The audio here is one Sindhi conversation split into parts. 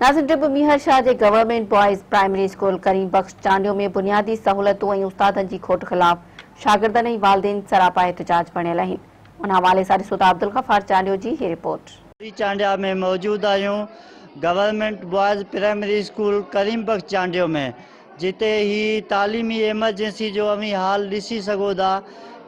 ناظرين ٽب ميهر شاهه جي government boys primary school Karim Bakhsh Chandio ۾ بنيادي سهولتون ۽ استادن جي کوٽ خلاف شاگردن ۽ والدين سراپا احتجاج بڻيل آهن ان حوالي سان ڏسو ته عبدالغفار چانڊيو جي هي رپورٽ. چانڊيا ۾ موجود آهيون government boys primary school Karim Bakhsh Chandio ۾ جتي هي تعليمي ايمرجنسي جو اوهين حال ڏسي سگهو ٿا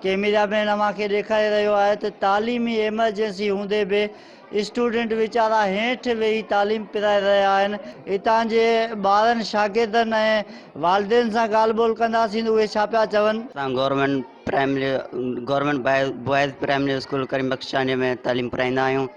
ڪيميرا مين اوهان کي ڏيکاري رهيو آهي ته تعليمي ايمرجنسي هوندي به اسٽوڊنٽ ويچارا هيٺ ويهي تعليم پرائي رهيا آهن. اتان جي ٻارن، شاگردن ۽ والدين سان ڳالهه ٻولهه ڪنداسين ته اهي ڇا پيا چون. اسان government primary government boys primary school Karim Bakhsh Chandio ۾ تعليم پرائيندا آهيون.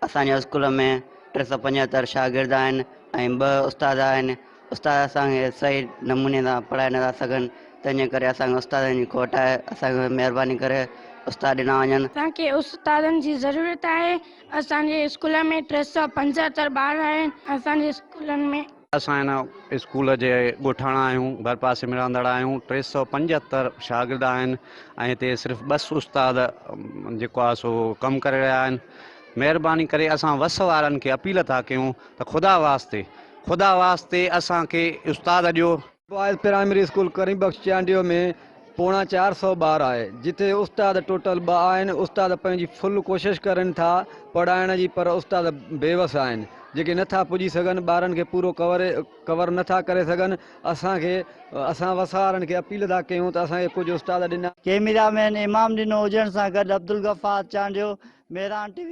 اسان جي اسڪول ۾ 375 شاگرد آهن ۽ ٻه استاد آهن. استاد اسان کي صحيح نموني سان پڙهائي نٿا سگهن تنهن جي ڪري اسان کي استادن جي کوٽ آهي اسان کي مهرباني ڪري استاد ڏنا وڃن. اسان کي استادن جي ضرورت آهي اسان جي اسڪول ۾ 375 ٻار آهن اسان جي اسڪولن ۾. اسان هن اسڪول جي ڳوٺاڻا آهيون ڀرپاسي ۾ رهندڙ آهيون 375 شاگرد آهن ۽ هتي صرف ٻه استاد جيڪو آهي سو ڪم ڪري رهيا آهن مهرباني ڪري اسان وس وارن کي اپيل ٿا ڪيون ته خدا واسطي خدا واسطي اسان کي استاد ڏيو. Boys primary school Karim Bakhsh Chandio ۾ پوڻا 400 ٻار آهي جتي استاد ٽوٽل ٻه آهن استاد پنهنجي فل ڪوشش ڪرين ٿا پڙهائڻ جي پر استاد بيوس آهن جيڪي نٿا پڄي سگهن ٻارن کي پورو ڪور ڪور نٿا ڪري سگهن اسان کي اسان وسارن کي اپيل ٿا ڪيون ته اسان کي ڪجهه استاد ڏنا ڪيميرا مين امام ڏنو هجڻ سان گڏ عبدالغفار چانڊيو، مهراڻ ٽي وي.